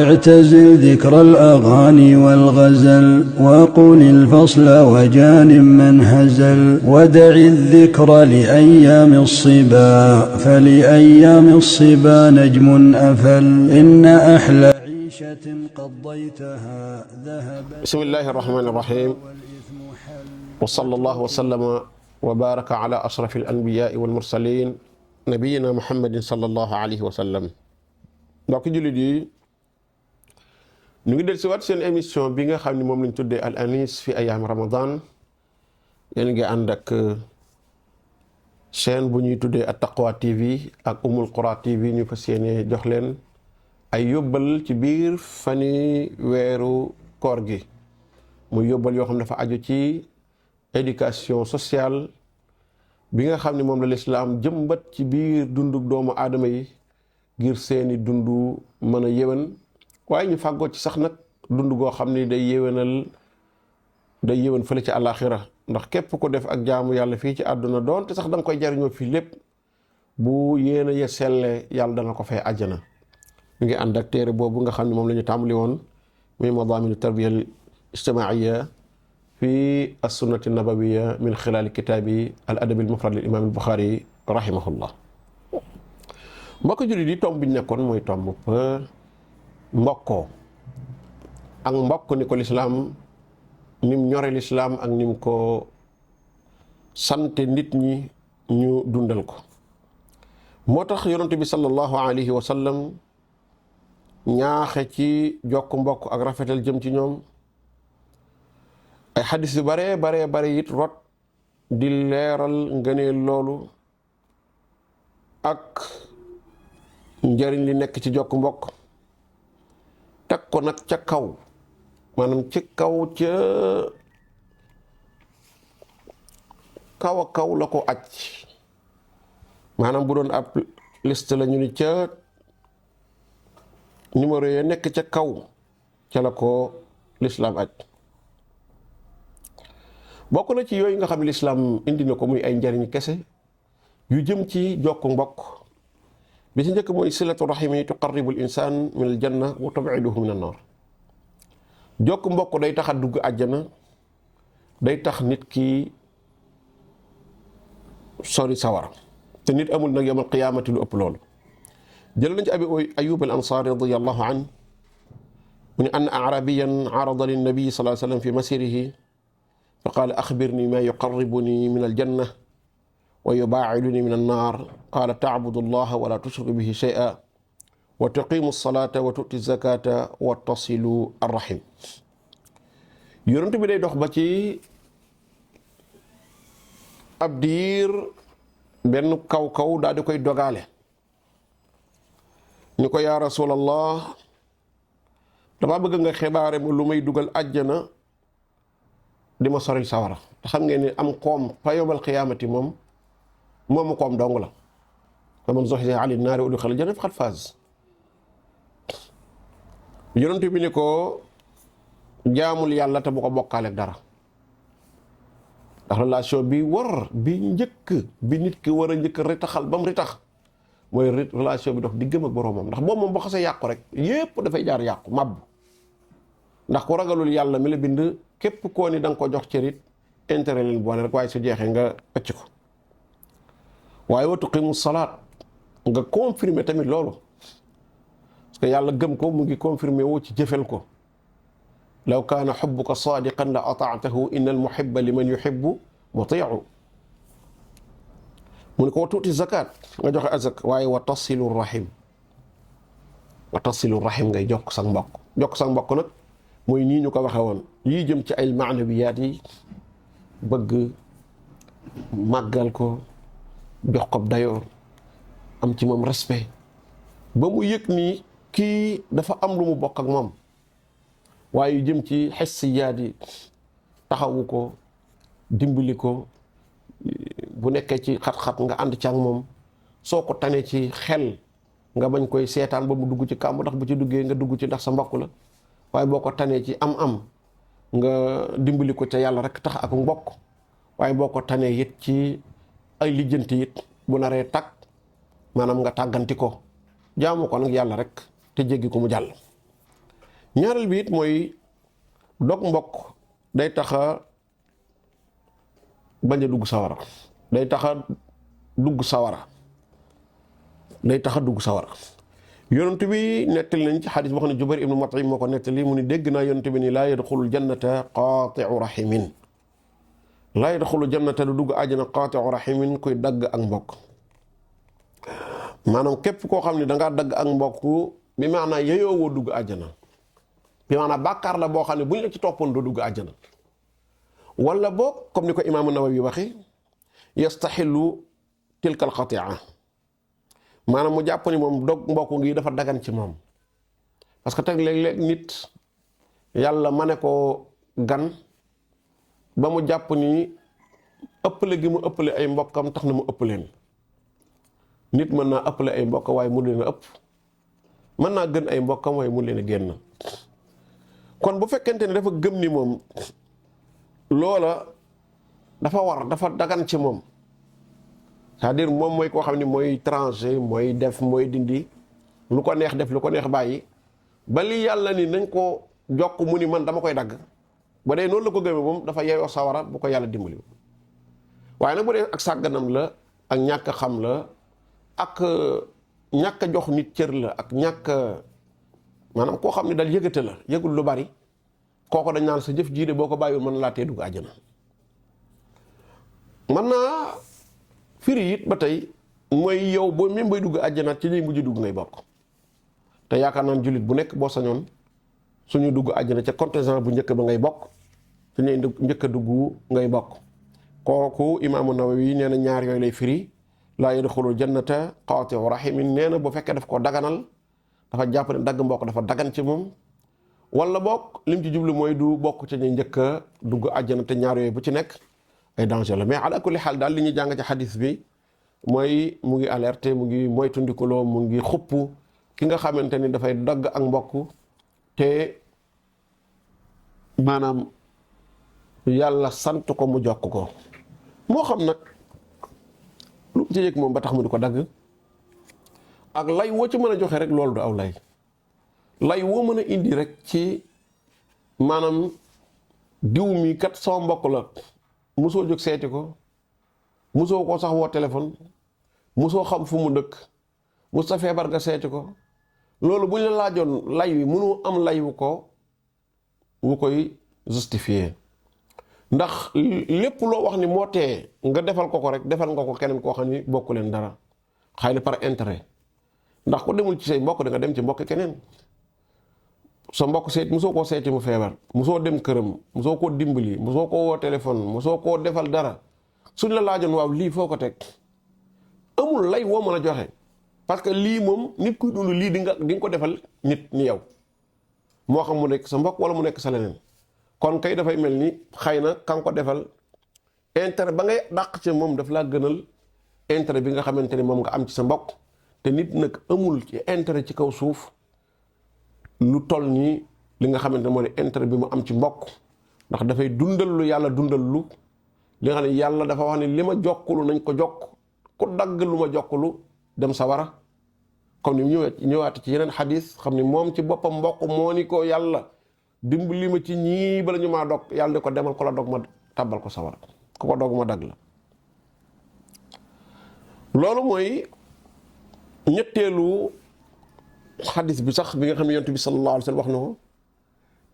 اعتزل ذكر الأغاني والغزل وقل الفصل وجان من هزل ودع الذكر لأيام الصبا فلأيام الصبا نجم أفل إن أحلى عيشة قضيتها ذهب. بسم الله الرحمن الرحيم وصلى الله وسلم وبارك على أشرف الأنبياء والمرسلين نبينا محمد صلى الله عليه وسلم. mbokk jullit yi ñu ngi del si waat seen émission bi nga xam ne moom lañ tuddee al anis fi ayam ramadan. yéen ngi ànd ak chaîne bu ñuy tuddee at taqwa tv ak umul qura tv ñu fas yéene jox leen ay yóbbal ci biir fani weeru koor gi muy yóbbal yoo xam ne dafa aju ci éducation sociale bi nga xam ne moom la lislaam jëmbat ci biir dunduk doomu aadama yi ngir seeni dundu mën a yéwén waaye ñu fàggoo ci sax nag dund goo xam ne day yéwén fële ci àllaaxira ndax képp ku def ak jaamu yàlla fii ci àdduna doonte sax da nga koy jariñoo fii lépp bu yéena ya selle yàlla dana ko fay àjjana. ñu ngi ànd ak téere boobu nga xam ne moom la ñu tàmbali woon muy madaaminu tarbiya al ijtimaaiya fi as-sunnati nabawiya min xilaali kitaabi al adabi al mufrad lil imaam al buxaari rahimahullah. mbokk jullit yi tomb bi ñu nekkoon mooy tomb mbokkoo ak mbokk ni ko lislaam nim ñore lislaam ak nim ko sante nit ñi ñu dundal ko. moo tax yonent bi sallallahu alayhi wa sallam ñaaxe ci jokk mbokk ak rafetal jëm ci ñoom. ay xadis yu bare it rot di leeral ngëneel loolu ak njariñ li nekk ci jokk mbokk. teg ko nag ca kaw maanaam ci kaw ca kaw a kaw la ko aj maanaam bu doon ab liste la ñu ni ca numéro ya nekk ca kaw ca la ko lislaam aj. bokk na ci yooyu nga xam ne lislaam indi na ko muy ay njariñ kese yu jëm ci jokk mbokk. bi ci njëkk mooy silatu rahimi tuqarribu al insan min al janna wa tubiduhu min an nar. jokk mbokk day tax a dugg àjjana, day tax nit ki sori sawara te nit amul nag yawmal qiyaamati lu ëpp loolu. jël nañ ci abi ayub al ansari radiyallahu an mu ne anna arabiyan arada lin nabi sallallahu alayhi wa sallam fi masirihi fa qaala axbirni ma yuqarribuni min al janna wa yubaaciduni min annaar qaala tacbudu allaha wala tushriku bihi shay'a wa tuqimu alsalata wa tu'ti zakata wa tasilu arrahim. yonent bi day dox ba ci ab diir benn kaw daal di koy dogaale ñu ko yaa rasulallah dama bëgg nga xibaare ma lu may dugal àjjana di ma sori sawara. te xam ngeen ni am koom fa yawmal qiyaamati moomu koom dong la. fa man zuhziha ani naari wa udxila al-jannata faqad faaz. yonent bi ni ko jaamul yàlla te bu ko bokkaale ak dara. ndax relation bi bi nit ki war a njëkk ritaxal ba mu ritax mooy relation bi dox diggam ak boroomam. ndax boobu moom boo xasee yàqu rek yépp dafay jaar yàqu màbb. ndax ku ragalul yàlla mi la bind képp koo ni da nga ko jox cërit intérêt leen boone rek waaye su jeexee nga ëcc ko. waaye wa tuqimu salaat nga confirmer tamit loolu parce que yàlla gëm ko mu ngi confirmer woo ci jëfel ko. law kaana xubbuka saadiqan la ataatahu inna al muhibba liman yuhibbu mutiu. mu ne ko wa tuuti zakat nga joxe azak waaye wa tasilu rahim ngay jokk sa mbokk. jokk sa mbokk nag mooy nii ñu ko waxe woon yii jëm ci ay maanawiyaat yi bëgg màggal ko jox ko dayoo am ci moom respect ba mu yëg ni kii dafa am lu mu bokk ak moom. waaye yu jëm ci hissiyaat yi taxawu ko dimbali ko bu nekkee ci xat-xat nga ànd ci ak moom. soo ko tanee ci xel nga bañ koy seetaan ba mu dugg ci kàmb ndax bu ci duggee nga dugg ci ndax sa mbokk la. waaye boo ko tanee ci am nga dimbali ko ca yàlla rek tax ak mbokk. waaye boo ko tanee it ci ay lijjanti it bu naree tag maanaam nga tàgganti ko jaamu ko nag yàlla rek te jéggi ko mu jàll. ñaareel bi it mooy dog mbokk day taxa bañ a dugg sawara day taxa dugg sawara yonent bi nettali nañ ci xadis boo xam ne Jubayr ibnu Mut'im moo ko nettali mu ni dégg naa yonent bi ni laa yadxulul jannata qaati'u rahimin laa yadxulu jannata du dugg àjjana qaati'u rahimin kuy dagg ak mbokk. maanaam képp koo xam ne dangaa dagg ak mbokk bi maanaam yeyoo woo dugg àjjana bi maanaam bàkkaar la boo xam ne bu ñu la ci toppoon doo dugg àjjana wala boog comme ni ko imaamu Nawawi waxi yastaxillu tilkal qatia maanaam mu jàpp ni moom dog mbokk ngi dafa dagan ci moom parce que teg léeg-léeg nit yàlla ma ne ko gan ba mu jàpp ni ëppale gi mu ëppale ay mbokkam tax na mu ëpp leen. nit mën naa ëppale ay mbokk waaye mu leen a ëpp mën naa gën ay mbokkam waaye mu leen a génn kon bu fekkente ne dafa gëm ni moom loola dafa war dafa dagan ci moom c'est-à-dire moom mooy koo xam ne mooy tranché mooy def mooy dindi lu ko neex def lu ko neex bàyyi ba li yàlla ni nañ ko jokk mu ni man dama koy dagg ba dee noonu la ko gëmee moom dafa yeyoo sawara bu ko yàlla dimbali waaye nag bu dee ak sàgganam la ak ñàkk xam la ak ñàkk a jox nit cër la ak ñàkk maanaam koo xam ne dal yëgate la yëgul lu bari kooko dañ naan sa jëf jiide boo ko bàyyiwul mën laa tee dugg àjjana. mën naa firi it ba tey mooy yow boo même bay dugg àjjana ci ñuy mujj dugg ngay bokk te yaakaar naan jullit bu nekk boo sañoon suñu dugg àjjana ca contingent bu njëkk ba ngay bokk su ñuy njëkk a dugg ngay bokk kooku imaamu Nawawi nee na ñaar yooyu lay firi. laa yadxulul jannata qaati'u rahimin nee na bu fekkee daf ko daganal dafa jàpp ne dagg mbokk dafa dagan ci moom wala bokk lim ci jublu mooy du bokk ci ñuy njëkk a dugg àjjana te ñaar yooyu bu ci nekk ay danger la mais ala kulli xaal daal li ñuy jàng ci xadis bi mooy mu ngi alerté mu ngi moytandikuloo mu ngi xupp ki nga xamante ni dafay dagg ak mbokk te maanaam yàlla sant ko mu jokk ko moo xam nag lu ci yëg moom ba tax mu di ko dagg ak lay woo ci mën a joxe rek loolu du aw lay woo mën a indi rek ci maanaam diw mi kat sama mbokk la musoo jóg seeti ko musoo koo sax woo téléphone musoo xam fu mu dëkk mus sa feebar nga seeti ko loolu buñ la laajoon lay wi mënu am lay wu koy justifier ndax lépp loo wax ni moo tee nga defal ko rek defal nga ko keneen koo xam ni bokku leen dara xëy na par intérêt ndax ko demul ci say mbokk da nga dem ci mbokk keneen sa mbokk seet musoo koo seeti mu feebar musoo dem këram musoo koo dimbali musoo koo woo téléphone musoo koo defal dara suñ la laajoon waaw lii foo ko teg amul lay woo mën a joxe parce que lii moom nit kuy dund lii di nga ko defal nit ni yow moo xam mu nekk sa mbokk wala mu nekk sa leneen kon kay dafay mel ni xëy na kan ko defal intérêt ba ngay dàq ci moom daf laa gënal intérêt bi nga xamante ni moom nga am ci sa mbokk te nit nag amul ci intérêt ci kaw suuf lu toll nii li nga xamante ne moo ne intérêt bi mu am ci mbokk ndax dafay dundal lu yàlla dundal lu li nga xam ne yàlla dafa wax ne li ma jokkulu nañ ko jokk ku dagg lu ma jokkulu dem sawara comme ni ñëwaat ci yeneen xadis xam ni moom ci boppam mbokk moo ni ko yàlla dimbali ma ci ñii bala ñu maa dog yàlla ni ko demal ko la dog ma tàbbal ko sawara ku ko dog ma dagg la loolu mooy ñetteelu xadis bi sax bi nga xam ne yonent bi sallallahu alayhi wa sallam wax na ko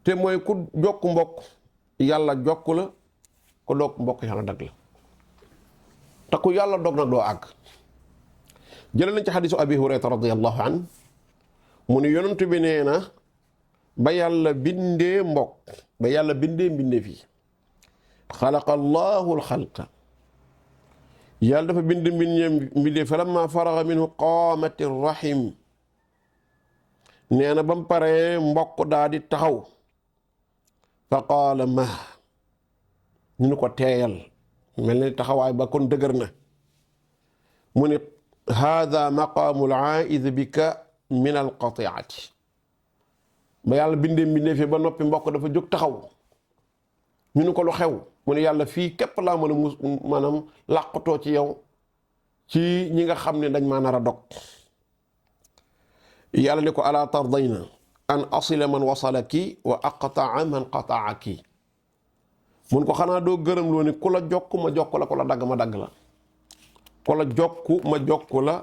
te mooy ku jokk mbokk yàlla jokk la ku dog mbokk yàlla dagg la te ku yàlla dog nag doo àgg jëlee nañ ci xadisu abi hurayra radiyallahu an mu ne yonent bi nee na ba yàlla bindee mbokk ba yàlla bindee mbindee fii xalaqa allahu alxalqa yàlla dafa bind mbindee fa lamma faraga minhu qaamati rahim nee na ba mu paree mbokk daa di taxaw fa qaala ma ñu ni ko teeyal mel ni taxawaay ba kon dëgër na mu ne hada maqaamu al-aa'id bika min al-qati'ati ba yàlla bindee fi ba noppi mbokk dafa jóg taxaw ñu ni ko lu xew mu ne yàlla fii képp laa mën a maanaam làqatoo ci yow ci ñi nga xam ne dañ maa nar a dog yàlla ni ko alaa tardayna an asila man wasalaki wa aqtaa man qataaki mun ko xanaa doo gërëm loo ni ku la jokk ma jokk la ku la dagg ma dagg la ku la jokk ma jokk la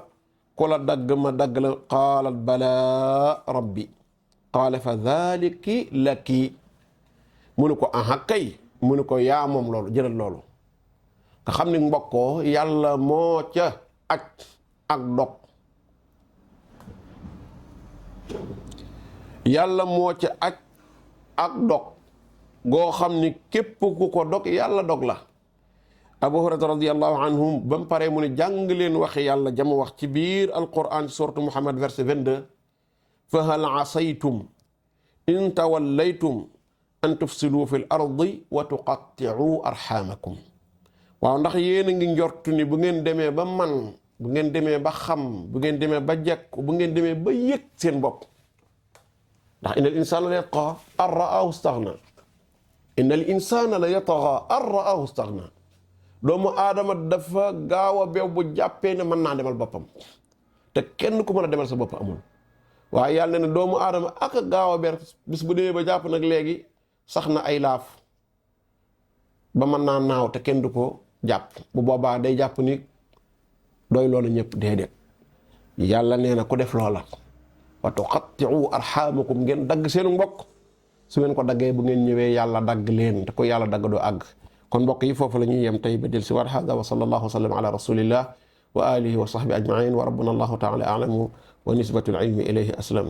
ku la dagg ma dagg la qaalat balaa rabbi qaala fa dhaliki laki mu ni ko aha kay mu ni ko yaa moom loolu jëlal loolu nga xam ni mbokkoo yàlla moo ca aj ak dog yàlla moo ca aj ak dog goo xam ni képp ku ko dog yàlla dog la abu hurayrata radiyallahu anhu ba mu paree mu ne jàng leen waxi yàlla jama wax ci biir alquran ci suratu muhammad verset 22 fa hal asaytum in tawallaytum an tufsidu fi l ardi wa tuqatti'u arhamakum waaw ndax yéen a ngi njortu ni bu ngeen demee ba man bu ngeen demee ba xam bu ngeen demee ba jekk bu ngeen demee ba yëg seen bopp ndax innal insana la yatgha an ra'ahu istaghna innal insana la yatgha an ra'ahu istaghna doomu aadama dafa gaaw a beew bu jàppee ne mën naa demal boppam te kenn ku mën a demal sa bopp amul waaye yàlla ne ne doomu aadama ak a gaaw a ber bis bu demee ba jàpp nag léegi sax na ay laaf ba mën naa naaw te kenn du ko jàpp bu boobaa day jàpp ni doy loolu ñëpp déedéet yàlla nee na ku def loola wa tuqatti'u arhamakum ngeen dagg seenu mbokk su ngeen ko daggee bu ngeen ñëwee yàlla dagg leen te ko yàlla dagg doo àgg kon mbokk yi foofu la ñuy yem tey ba del si war hada wa sallallahu wa sallam ala rasulillah wa alihi wa sahbi ajmain wa rabbuna allahu taala a'lamu wa nisbatul ilmi ilayhi aslam